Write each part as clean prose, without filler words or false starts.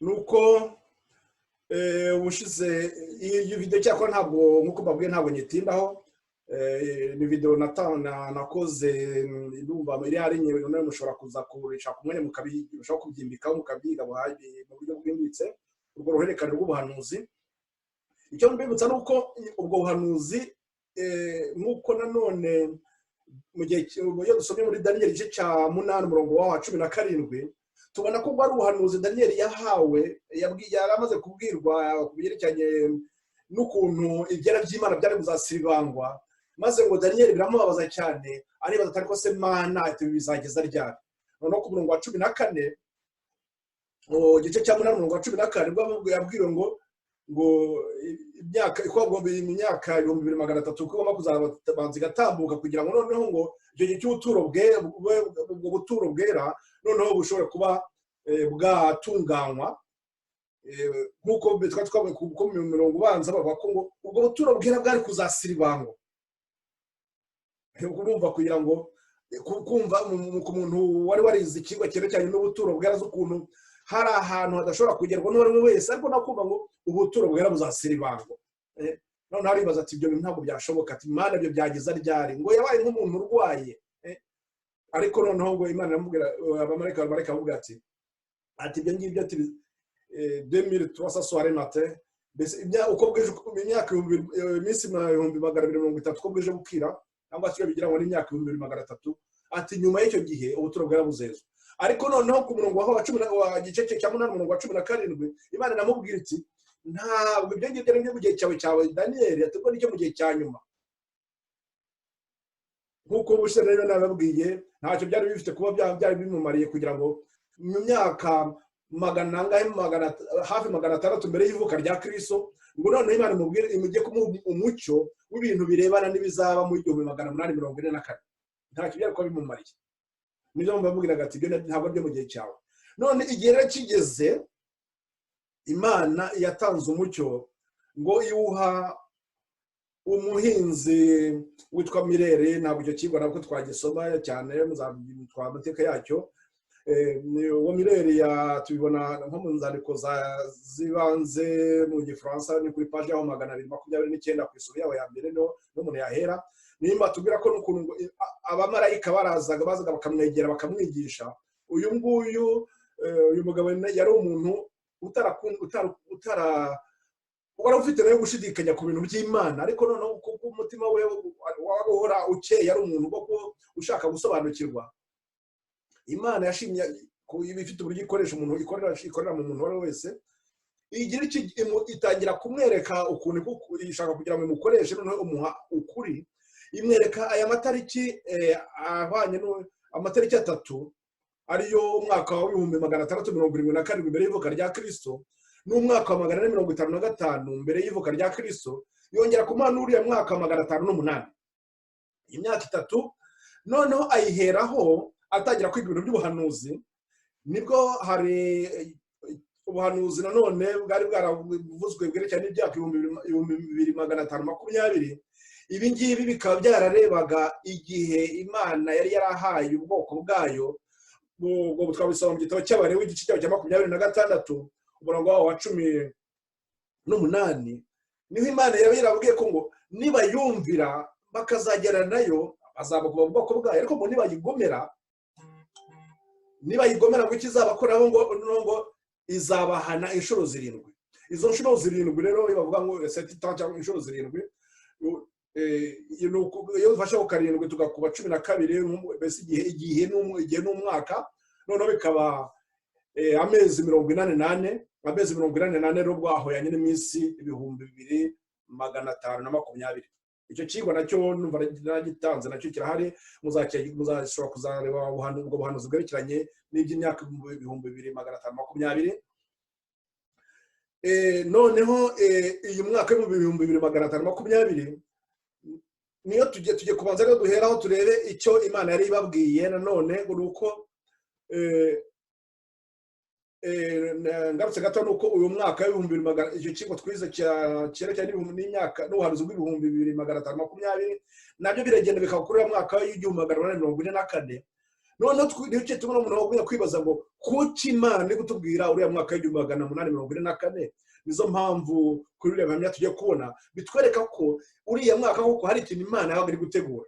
Nuko ubushize iyi video, cyakora ntabwo, nk'uko mbabwiye, ntabwo nyitindaho. Ni video nakoze, ndumva iri hari nke. None mushobora kuza kurishaka umwanya, mukabishobora kubyimbikaho, mukabyiga mu buryo bwimbitse urwo ruhererekane rw'ubuhanuzi. Icyo mbibutsa ni uko ubwo buhanuzi, nk'uko nanone mu gihe iyo dusomye muri Daniyeli igice cya 8, umurongo wa 17, tubona ko bwari ubuhanuzi Daniyeli yahawe, yari amaze kubwirwa ku byerekeranye n'ukuntu ibyera by'Imana byari kuzasibangwa. Maze ngo Daniyeli biramubabaza cyane, aribaza ati: "Ariko se Mana, ibi bizageza ryari?" Noneho ku murongo wa 14, mu gice cya 8, umurongo wa 14, nibwo yabwiwe ngo imyaka 2300 ko igomba kuzabanza igatambuka, kugira ngo noneho ngo icyo gihe cy'ubuturo ubwo buturo bwera noneho bushobore kuba bwatunganywa. Nk'uko twari twabonye ko mu mirongo ubanza bavuga ko ngo ubwo buturo bwera bwari kuzasiribangwa. Urumva, kugira ngo kumva ku muntu wari warize ikigo cyerekeranye n'ubuturo bwera, z'ukuntu hari ahantu hadashobora kugerwa n'uwo ari we wese, ariko nakumva ngo ubuturo bwera buzasiribangwa, noneho aribaza ati: "Ibyo bintu ntabwo byashoboka." Ati: "Imana, ibyo byageza ryari?" Ngo yabaye nk'umuntu urwaye. Ariko noneho ngo Imana iramubwira, abamarayika baramubwira ati: "Ibyo ngibyo," ati, "2300 soir matin," mbese uko bwije, imyaka iminsi 230,000 uko bwije bukira, cyangwa se iyo bigira ngo ni imyaka 2300. Ati: "Nyuma y'icyo gihe ubuturo bwera buzezwa." Ariko noneho ku murongo wa cumi wa gice cya 8, umurongo wa 17, Imana inamubwira iti: "Ntabwo ibyo ngibyo ari byo mu gihe cyawe, Daniyeli," ati: "Ubwo nicyo mu gihe cya nyuma." Nk'uko ubushize rero nababwiye, ntacyo byari bifite kuba byari bimumariye kugira ngo mu myaka magana angahe, hafi 600 mbere y'ivuka rya Kristo, ngo noneho Imana imubwire, imujye kumuha umucyo w'ibintu birebana n'ibizaba mu 1844. Ntacyo byari kuba bimumariye. Nibyo mbabwiraga ati: "Ibyo ntabwo ari byo mu gihe cyawe." None igihe rero kigeze, Imana yatanze umucyo ngo iwuha umuhinzi witwa Mirere. Ntabwo icyo kigo ntabwo twagisoma cyane, muzatwara amateka yacyo. Uwo Mirere tubibona nko mu nzandiko z'ibanze mu Gifaransa, ni kuri paji yaho 229 ku isura yaho ya mbere, no n'umuntu yahera nimba tubwira ko n'ukuntu ngo abamarayika bazaga bakamwegera, bakamwigisha. Uyu nguyu, uyu mugabo yari umuntu utara wari ufite nawe gushidikanya ku bintu by'Imana, ariko noneho kuko umutima we wari uhora ukeye, ari umuntu koko ushaka gusobanukirwa. Imana yashimye iba ifite uburyo ikoresha umuntu, ikorera mu muntu uwo ari we wese. Igira itangira kumwereka ukuntu ishaka kugira ngo imukoreshe. Noneho umuha ukuri, imwereka aya matariki ahwanye, amatariki atatu, ariyo umwaka wa 677 mbere y'ivuka rya Kirisito, n'umwaka wa 455 mbere y'ivuka rya Kirisito, yongera kumuha n'uriya mwaka wa 508. Imyaka itatu noneho ayiheraho atangira kwiga ibintu by'ubuhanuzi. Nibwo hari ubuhanuzi nanone bwari bwaravuzwe bwerekeranye n'imyaka 2520. Ibi ngibi bikaba byararebaga igihe Imana yari yarahaye ubwoko bwayo. Ubwo twabisoma mu gitabo cy'Abalewi, igice cyaho cya 26, umurongo wawo wa 18. Niho Imana yaba yarabwiye ko ngo nibayumvira bakazagera nayo, bazaba mu bwoko bwayo, ariko ngo nibayigomera ngo ikizabakoraho ngo izabahana inshuro zirindwi. Izo nshuro zirindwi rero, iyo bavuga ngo sept cyangwa inshuro zirindwi, iyo dufashe ku karindwi tugakuba 12, mbese igihe n'umwaka, noneho bikaba amezi 84. Amezi 84 rero ubwo ahoyanye n'iminsi 2520. Icyo kigo nacyo numva nagitanze, nacyo kirahari, muzashobora kuzareba ubwo buhanuzi bwerekeranye n'iby'imyaka 2520. Noneho uyu mwaka w'2520 niyo tugiye kubanza rero duheraho, turebe icyo Imana yari ibabwiye. Nanone ngo ni uko ngarutse gato, ni uko uyu mwaka w'ibihumbi bibiri magana, icyo kigo twize cyerekeranye n'imyaka n'ubuhanuzi bw'ibihumbi 2520, nabyo biragenda bikaba kuri uriya mwaka w'1844. Noneho nicyo tubona umuntu wagumya kwibaza ngo kuki Imana iri kutubwira uriya mwaka w'1844? Nizo mpamvu kuri uriya bihamya tugiye kubona bitwereka ko uriya mwaka koko hari ikintu Imana yabaga iri gutegura.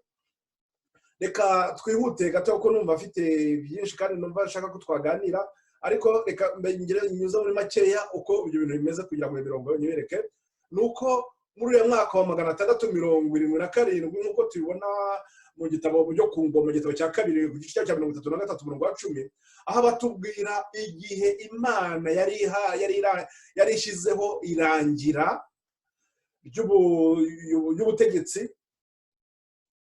Reka twihute gato, kuko numva afite byinshi kandi numva nshaka ko twaganira, ariko reka ngire nyuze muri makeya uko ibyo bintu bimeze kugira ngo imirongo nyibereke. Ni uko muri uriya mwaka wa 677, nk'uko tubibona mu gitabo byo ku ngoma, mu gitabo cya kabiri, ku gice cya 33, umurongo wa 10, aho batubwira igihe Imana yari ishyizeho irangira ry'ubutegetsi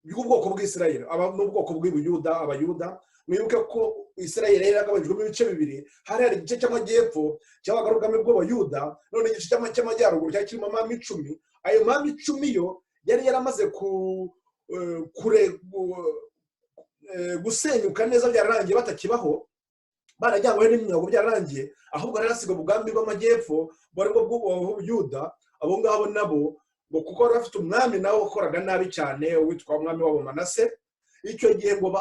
bw'ubwoko bw'Isirayeli n'ubwoko bw'Ubuyuda, Abayuda. Mwibuke ko Isirayeli yari yaragabanyijwemo ibice bibiri. Hari igice cy'amajyepfo cyabaga ari ubwami bw'Abayuda, none igice cy'amajyaruguru cyari kirimo amami 10. Ayo mami 10 yo yari yaramaze gusenyuka neza, byararangiye, batakibaho, barajyanywe n'imyago, byararangiye. Ahubwo hari hasigaye ubwami bw'amajyepfo, bwari bwo bw'Ubuyuda. Abo ngabo nabo ngo kuko bari bafite umwami nawe wakoraga nabi cyane, witwa umwami wabo Manase, icyo gihe ngo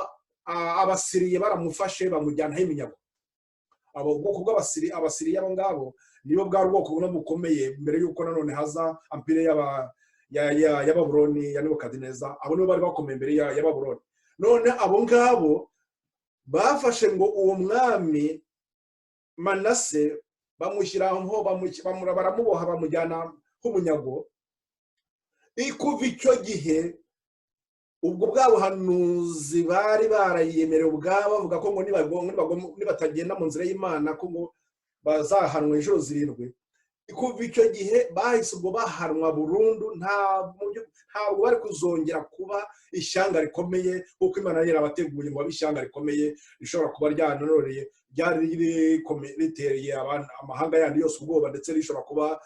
Abasiriye baramufashe, bamujyanaho iminyago. Abo bwoko bw'Abasiri, Abasiriya, abo ngabo nibo bwari ubwoko buno bukomeye mbere y'uko nanone haza empire ya Babuloni ya Nebukadineza. Abo nibo bari bakomeye mbere ya Babuloni. None abo ngabo bafashe ngo uwo mwami Manase bamushyiraho, baramuboha, bamujyana nk'umunyago. Kuva icyo gihe ubwo bwa buhanuzi bari barayiyemerewe ubwabo, bavuga ko ngo nibatagenda mu nzira y'Imana ko ngo bazahanwa inshuro zirindwi. Kuva icyo gihe bahise ubwo bahanwa burundu, ntabwo bari kuzongera kuba ishyanga rikomeye kuko Imana yari yarabateguye ngo babe ishyanga rikomeye rishobora kuba ryananoreye, ryari ritereye amahanga yandi yose ubwoba, ndetse rishobora kuba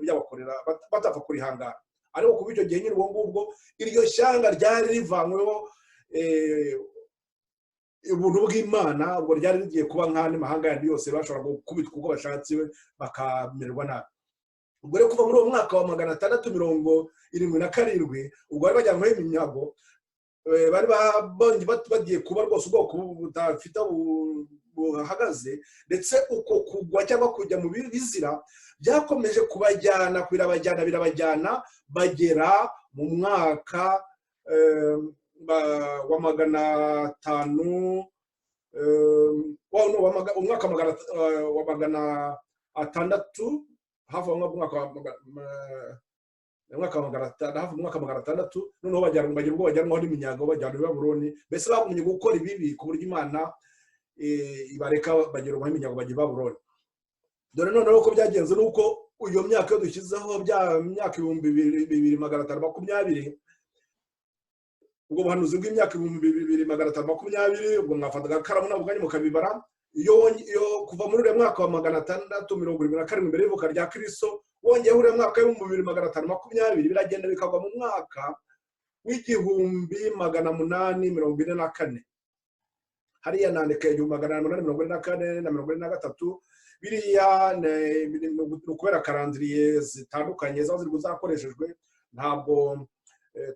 ryabakorera batapfa kurihangara. Ariko kuba icyo gihe nyine ubwo ngubwo iryo shyanga ryari rivanyweho ubuntu bw'Imana, ubwo ryari rigiye kuba nk'andi mahanga yandi yose, bashobora gukubitwa uko bashatse bakamererwa nabi. Ubwo rero kuva muri uwo mwaka wa 677, ubwo bari bajyanyweho iminyago, bari bagiye kuba rwose ubwoko budafite buhagaze. Ndetse uko kugwa cyangwa kujya mu bizira byakomeje kubajyana, birabajyana, birabajyana, bagera mu mwaka wa 500, umwaka wa 600, hafi umwaka hafi umwaka 600. Noneho bagira ubwo bajyanwaho n'iminyago, bajyanwa i Babuloni. Mbese bagumye gukora ibibi ku buryo Imana ibareka bagerwaho iminyago, bajya i Babuloni. Dore noneho uko byagenze, ni uko iyo myaka iyo dushyizeho bya myaka 2520, ubwo buhanuzi bw'imyaka 2520, ubwo mwafataga akaramu nabwo ubwanyu mukabibara. Iyo kuva muri uriya mwaka wa 677 mbere y'ivuka rya Kristo, wongeyeho uriya mwaka w'2520, biragenda bikagwa mu mwaka w'1844. Hariya nandika 1844 na 43. Biriya ni ukubera calendrier zitandukanye ziba ziri zakoreshejwe, ntabwo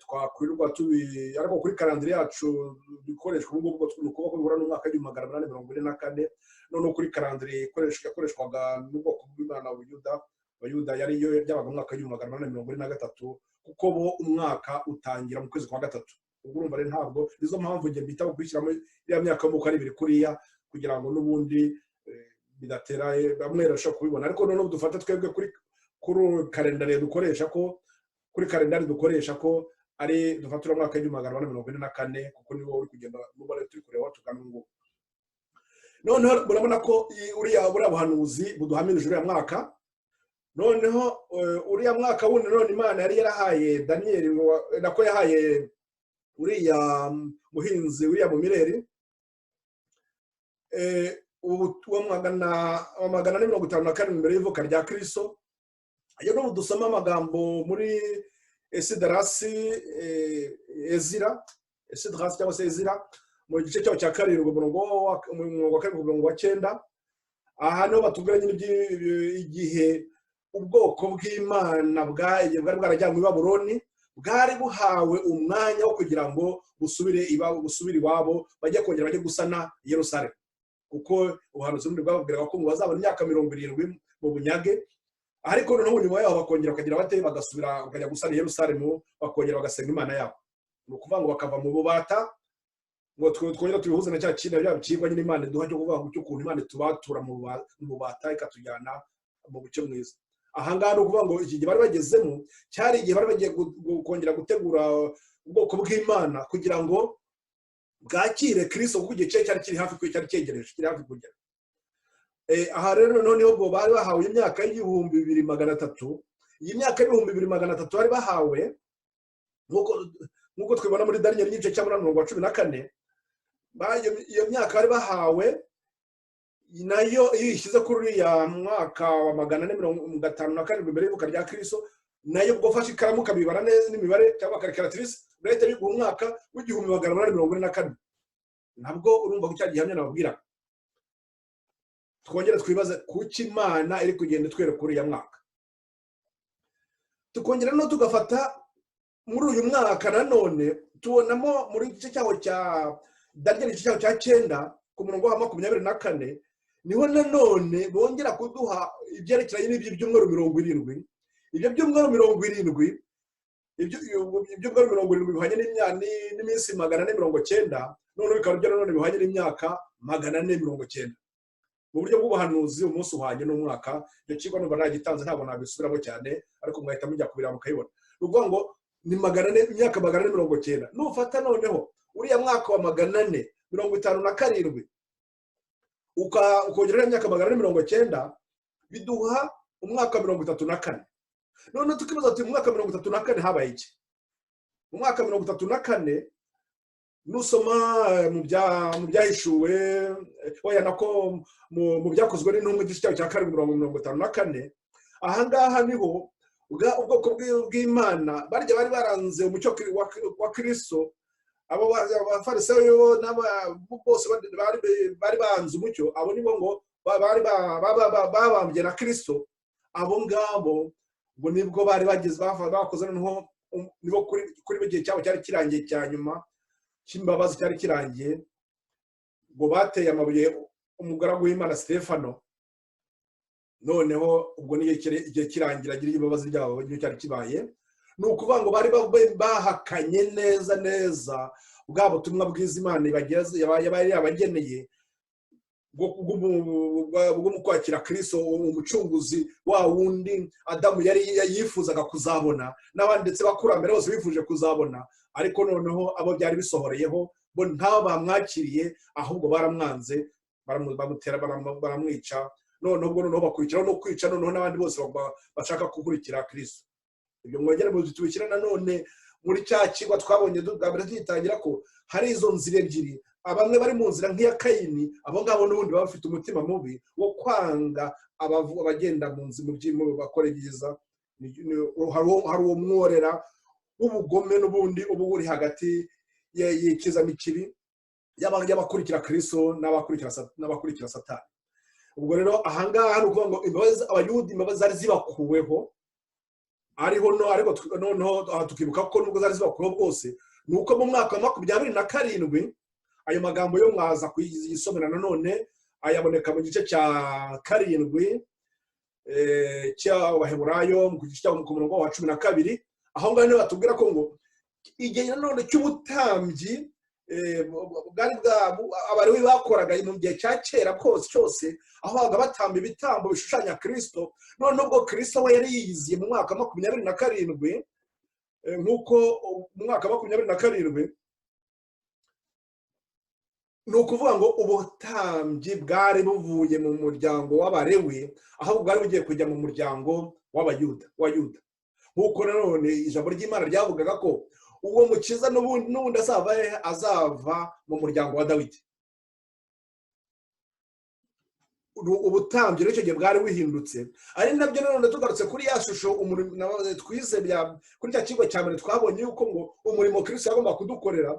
twakwirirwa tubi, ariko kuri calendrier yacu ikoreshwa ubu ngubu ni ukuvuga ko bihura n'umwaka w'1844. Noneho kuri calendrier yakoreshwaga n'ubwoko bw'Imana Buyuda, Abayuda, yari yo byabaga mu mwaka w'1843, kuko bo umwaka utangira mu kwezi kwa gatatu. Ubwo urumva rero ntabwo nizo mpamvu njye mbita kwishyiramo iriya myaka y'uko ari ibiri kuriya, kugira ngo n'ubundi bidatera bamwe barashobora kubibona. Ariko noneho dufate twebwe kuri calendrier dukoresha, ko kuri kalendari dukoresha ko ari dufata uriya mwaka w'1844, kuko niwo uri kugenda n'ubwo turi kureba tugana ubu ngubu. Noneho murabona ko buriya buhanuzi buduhamirije uriya mwaka. Noneho uriya mwaka wundi none Imana yari yarahaye Daniyeli, nako yahaye uriya muhinzi, uriya mumireri, wa 457 mbere y'ivuka rya Kristo. Iyo n'ubu dusoma amagambo muri Esidarasi, Ezira, Esidarasi cyangwa se Ezira, mu gice cyaho cya karindwi, umurongo wa karindwi, umurongo wa cyenda, aha niho batubwira nyine igihe ubwoko bw'Imana bwari bwarajyanywe i Babuloni. Bwari buhawe umwanya wo kugira ngo busubire iwabo, bajye kongera bajye gusana Yerusalemu, kuko ubuhanuzi bundi bwababwiraga ko ngo bazabona imyaka 70 mu bunyage, ariko noneho nyuma yaho bakongera bakagira bate? Bagasubira bakajya gusana Yerusalemu, bakongera bagasenga Imana yabo. Ni ukuvuga ngo bakava mu bubata, ngo twongere tubihuze na cya kintu bya bikigwa nyine Imana iduha cyo kuvuga ngo cy'ukuntu Imana itubatura mu bubata ikatujyana mu bucyo mwiza. Aha ngaha ni ukuvuga ngo iki gihe bari bagezemo cyari igihe bari bagiye kongera gutegura ubwoko bw'Imana kugira ngo bwakire Kirisito, kuko igihe cyari kiri hafi, cyari cyegereje, kiri hafi kugera. Aha rero noneho ubwo bari bahawe imyaka y'2300. Iyi myaka y'2300 bari bahawe, nk'uko twibona muri Daniyeli igice cya 8 umurongo wa 14, iyo myaka bari bahawe nayo iyo uyishyize kuri uriya mwaka wa 457 mbere y'ivuka rya Kirisito, nayo ubwo ufashe ikaramu ukabibara neza n'imibare cyangwa calculatrice, urahita biguha umwaka w'1844. Nabwo urumva ko cya gihamya nababwiraga. Twongere twibaze kuki Imana iri kugenda itwereka uriya mwaka. Tukongera no tugafata muri uyu mwaka nanone, tubonamo muri igice cyaho cya Daniyeli, igice cyaho cya 9 ku murongo wa 24, niho nanone bongera kuduha ibyerekeranye n'iby'ibyumweru 70. Ibyo byumweru 70, ibyumweru 70 bihwanye n'iminsi 490, noneho bikaba byo nanone bihwanye n'imyaka 490. Mu buryo bw'ubuhanuzi, umunsi uhwanye n'umwaka. Icyo kigo numva nagitanze, ntabwo nabisubiramo cyane, ariko mwahita mujya kubireba mukayibona. Ni ukuvuga ngo ni 400, imyaka 490. Nufata noneho uriya mwaka wa 457 ukongera imyaka 490, biduha umwaka wa 34. Noneho tukibaza tuti: mu mwaka 34 habaye iki? Mu mwaka 34, nusoma mu Byahishuwe, oya, nako mu Byakozwe n'Intumwa, igice cyaho cya 7 mirongo 54, ahangaha niho ubwoko bw'Imana barya bari baranze umucyo wa Kirisito, abo Abafarisayo bose bari banze umucyo, abo nibo ngo bari babambye na Kirisito. Abo ngabo ngo nibwo bari bageze bakoze, noneho nibo kuri igihe cyabo cyari kirangiye, cya nyuma cy'imbabazi cyari kirangiye. Ngo bateye amabuye umugaragu w'Imana Stefano. Noneho ubwo niyo igihe kirangira agira imbabazi ryabo, niyo cyari kibaye. Ni ukuvuga ngo bari bahakanye neza neza bwa butumwa bwiza Imana yaba yabageneye bwo mu kwakira Kirisito umucunguzi, wa wundi Adamu yari yifuzaga kuzabona, n'abandi ndetse bakurambere bose bifuje kuzabona. Ariko noneho abo byari bisohoreyeho bo ntabo bamwakiriye, ahubwo baramwanze, bamutera, baramwica. Noneho ubwo noneho bakurikiraho no kwica noneho n'abandi bose bashaka gukurikira Kirisito. Ibyo mwongere tubishyire nanone muri cya kigo twabonye bwa mbere tugitangira, ko hari izo nzira ebyiri. Bamwe bari mu nzira nk'iya Kayini, abo ngabo n'ubundi baba bafite umutima mubi wo kwanga abagenda mu nzira bakora ibyiza. Hari uwo mworera w'ubugome n'ubundi uba uri hagati y'ikiza n'ikibi, y'abakurikira Kirisito n'abakurikira Satani. Ubwo rero ahangaha ni ukuvuga ngo imbabazi, Abayuda imbabazi zari zibakuweho, ariho no ariko noneho tukibuka ko nubwo zari zibakuweho bwose, ni uko mu mwaka wa 27, ayo magambo yo mwaza kuyisomera nanone, ayaboneka mu gice cya 7 cy'Abaheburayo, mu gice ku murongo wa 12. Aho ngaho niho batubwira ko ngo igihe nanone cy'ubutambyi bwari bwa Abalewi bakoraga mu gihe cya kera kose cyose, aho babaga batamba ibitambo bishushanya Kirisito. None ubwo Kirisito we yari yiyiziye mu mwaka wa 27, nk'uko mu mwaka wa 27, ni ukuvuga ngo ubutambyi bwari buvuye mu muryango w'Abalewi, ahubwo bwari bugiye kujya mu muryango w'Abayuda, wa Yuda, nk'uko nanone ijambo ry'Imana ryavugaga ko uwo mukiza n'ubundi azava hehe? Azava mu muryango wa Dawidi. Ubutambyi rero icyo gihe bwari buhindutse. Ari nabyo nanone tugarutse kuri ya shusho twize kuri cya kigo cya mbere, twabonye yuko ngo umurimo Kirisito yagomba kudukorera,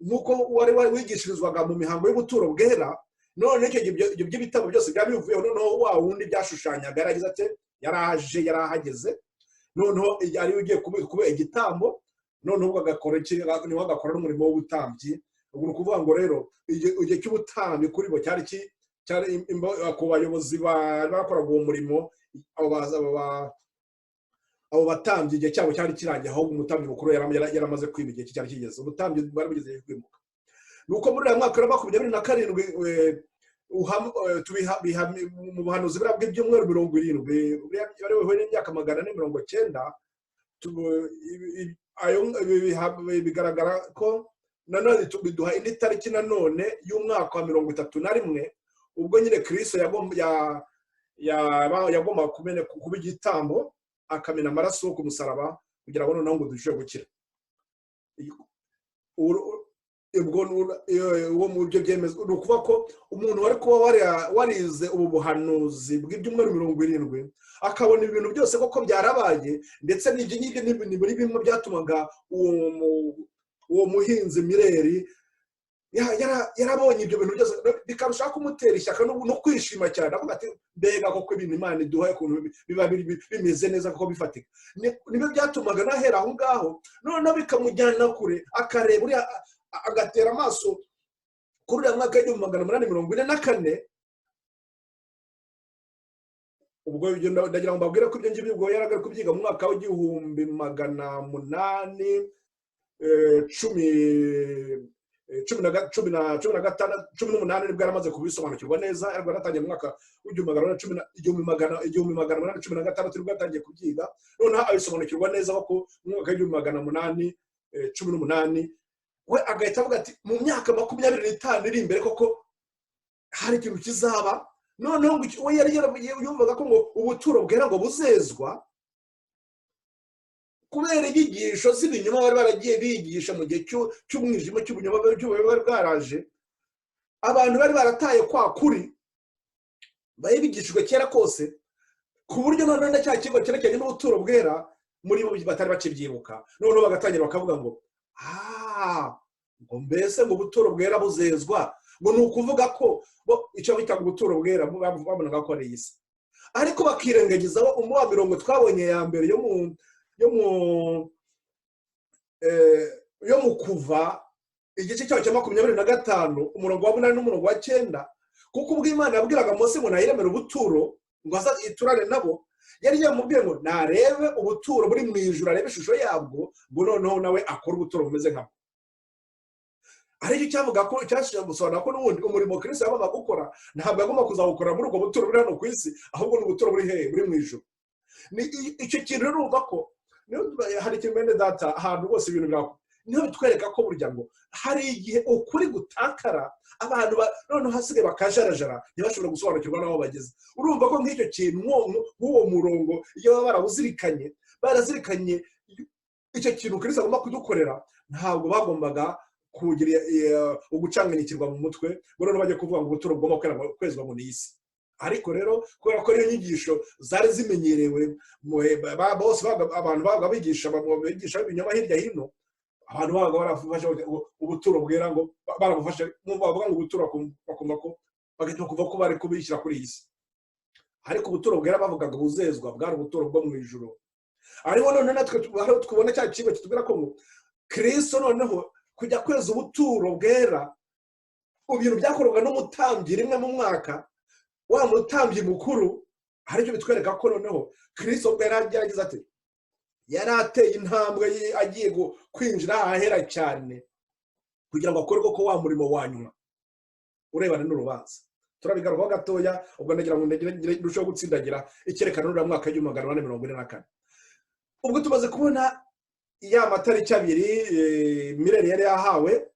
nk'uko wari wigishirizwaga mu mihango y'ubuturo bwera, none icyo gihe ibyo by'ibitabo byose byari bivuyeho. Noneho wa wundi byashushanyaga yaragize ate? Yaraje, yarahageze, noneho ari we ugiye kuba igitambo. Noneho ubwo agakora iki? Niho agakora n'umurimo w'ubutambyi. Ubwo ni ukuvuga ngo rero igihe cy'ubutambyi kuri bo cyari ku bayobozi bakoraga uwo murimo, abo batambyi, igihe cyabo cyari kirangiye, ahubwo umutambyi mukuru yaramaze kwima. Igihe cyari kigeze, ubutambyi bwari bugeze igihe kwimuka. Ni uko muri uriya mwaka wa 27 mu buhanuzi buriya bw'ibyumweru 70, buriya bari buhure n'imyaka 490, bigaragara ko nanone biduha indi tariki nanone y'umwaka wa 31, ubwo nyine Kirisito yagombaga kuba igitambo, akamena amaraso ku musaraba kugira ngo noneho ngo dushobore gukira. Ubwo uwo mu byo byemezwa, ni ukuvuga ko umuntu wari kuba warize ubu buhanuzi bw'ibyumweru 70, akabona ibintu byose koko byarabaye, ndetse n'ibyo ngibyo ni muri bimwe byatumaga uwo muhinzi Mireri yarabonye ibyo bintu byose, bikarushaho kumutera ishyaka no kwishima cyane, avuga ati: "Mbega koko ibintu Imana iduha, ukuntu biba bimeze neza koko, bifatika!" Nibyo byatumaga nahera aho ngaho, noneho bikamujyana kure, akareba uriya, agatera amaso kuri uriya mwaka w'1844. Ubwo ibyo ndagira ngo mbabwire ko ibyo ngibyo ubwo yari ari kubyiga mu mwaka w'1800 cumi cumi na cumi na 16, 18, nibwo yaramaze kubisobanukirwa neza. Ariko yaratangiye mu mwaka w'igihumbi magana cumi na 1816, nibwo yatangiye kubyiga, noneho abisobanukirwa neza ko mu mwaka w'1818 we agahita avuga ati: "Mu myaka 25 iri imbere koko hari ikintu kizaba." Noneho ngo we yari yumvaga ko ngo ubuturo bwera ngo buzezwa, kubera inyigisho z'ibinyoma bari baragiye bigisha mu gihe cy'umwijima, cy'ubunyoma bwari bwaraje. Abantu bari barataye kwa kuri bari bigishijwe kera kose, ku buryo noneho na cya kigo cyerekeranye n'ubuturo bwera muri bo batari bakibyibuka. Noneho bagatangira bakavuga ngo: "Ah, ngo mbese ngo ubuturo bwera buzezwa, ngo ni ukuvuga ko bo icyo bitaga ubuturo bwera babonaga ko ari iyi si." Ariko bakirengagiza wa mirongo twabonye ya mbere yo mu Kuva, igice cyaho cya 25, umurongo wa 8 n'umurongo wa 9. Kuko ubwo Imana yabwiraga Mose ngo nayiremere ubuturo, ngo aza iturane nabo, yari yamubwiye ngo narebe ubuturo buri mu ijuru, arebe ishusho yabwo, ngo noneho nawe akore ubuturo bumeze nkabwo. Aricyo cyavuga ko cyashije gusobanura ko n'ubundi umurimo Kristo yagomba gukora ntabwo agomba kuzawukora muri ubwo buturo buri hano ku isi, ahubwo ni ubuturo buri hehe? Buri mu ijuru. Ni icyo kintu rero urumva ko hari ikintu, bene data, ahantu hose ibintu niho bitwereka ko burya ngo hari igihe ukuri gutakara, abantu noneho hasigaye bakajarajara, ntibashobore gusobanukirwa n'aho bageze. Urumva ko nk'icyo kintu, nk'uwo murongo, iyo baba barawuzirikanye, barazirikanye icyo kintu Kristo agomba kudukorera, ntabwo bagombaga kugira ugucanganyikirwa mu mutwe, ngo noneho bajye kuvuga ngo ubuturo bugomba kwezwa ngo ni isi. Ariko rero kubera ko ariyo nyigisho zari zimenyerewe, bose abantu babaga bigisha ibinyoma hirya hino, abantu babaga barafashe ubuturo bwera ngo barabufashe, bavuga ngo ubuturo, bakumva ko bagahita kuva ko bari kubishyira kuri iyi si. Ariko ubuturo bwera bavugaga buzezwa bwari ubuturo bwo mu ijuru. Ariko noneho natwe tubona cya kigo kitubwira ko ngo Kristo noneho kujya kweza ubuturo bwera, ibintu byakorwaga n'umutambyi rimwe mu mwaka, wa mutambyi mukuru, aricyo bitwereka ko noneho Kristo ubwo yari yaragize ati yari ateye intambwe ye, agiye kwinjira ahera cyane kugira ngo akore koko wa murimo wa nyuma urebana n'urubanza. Turabigarukaho gatoya. Ubwo ndagira ngo ndusheho gutsindagira icyerekana n'uriya mwaka w'1844. Ubwo tumaze kubona ya matariki abiri Mireri yari yahawe,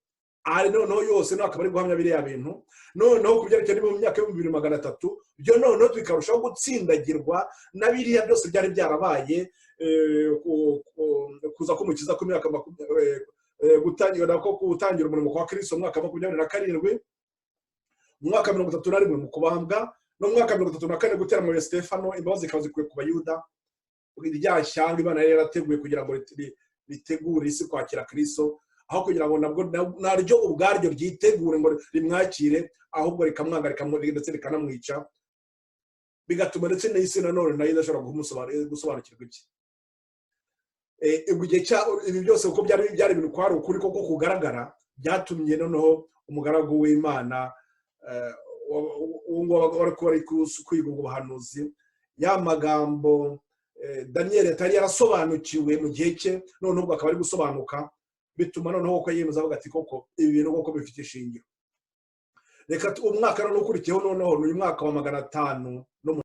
ari noneho yose noneho akaba ari guhamya biriya bintu. Noneho ku byerekeye mu myaka y'2300 byo, noneho bikarushaho gutsindagirwa na biriya byose byari byarabaye, kuza k'Umukiza ku myaka gutangira ko gutangira umurimo kwa Kristo mu mwaka wa 27, mu mwaka 31 mu kubambwa, no mu mwaka 34 gutera amabuye Stefano, imbabazi zikaba zikwiye ku Bayuda, rya shyanga Imana yari yarateguye kugira ngo ritegure isi kwakira Kristo, aho kugira ngo nabwo naryo ubwaryo ryitegure ngo rimwakire, ahubwo rikamwanga ndetse rikanamwica, bigatuma ndetse n'isi nanone nayo idashobora gusobanukirwa ibye. Ubwo igihe cya ibi byose, uko byari ibintu kwari ukuri koko kugaragara, byatumye noneho umugaragu w'Imana uwo nguwo wari kuba ari kwiga ubwo buhanuzi, ya magambo Daniyeli atari yarasobanukiwe mu gihe cye, noneho ubwo akaba ari gusobanuka, bituma noneho ko yemeza avuga ati: "Koko ibi bintu koko bifite ishingiro." Reka umwaka noneho ukurikiyeho, noneho ni uyu mwaka wa 508.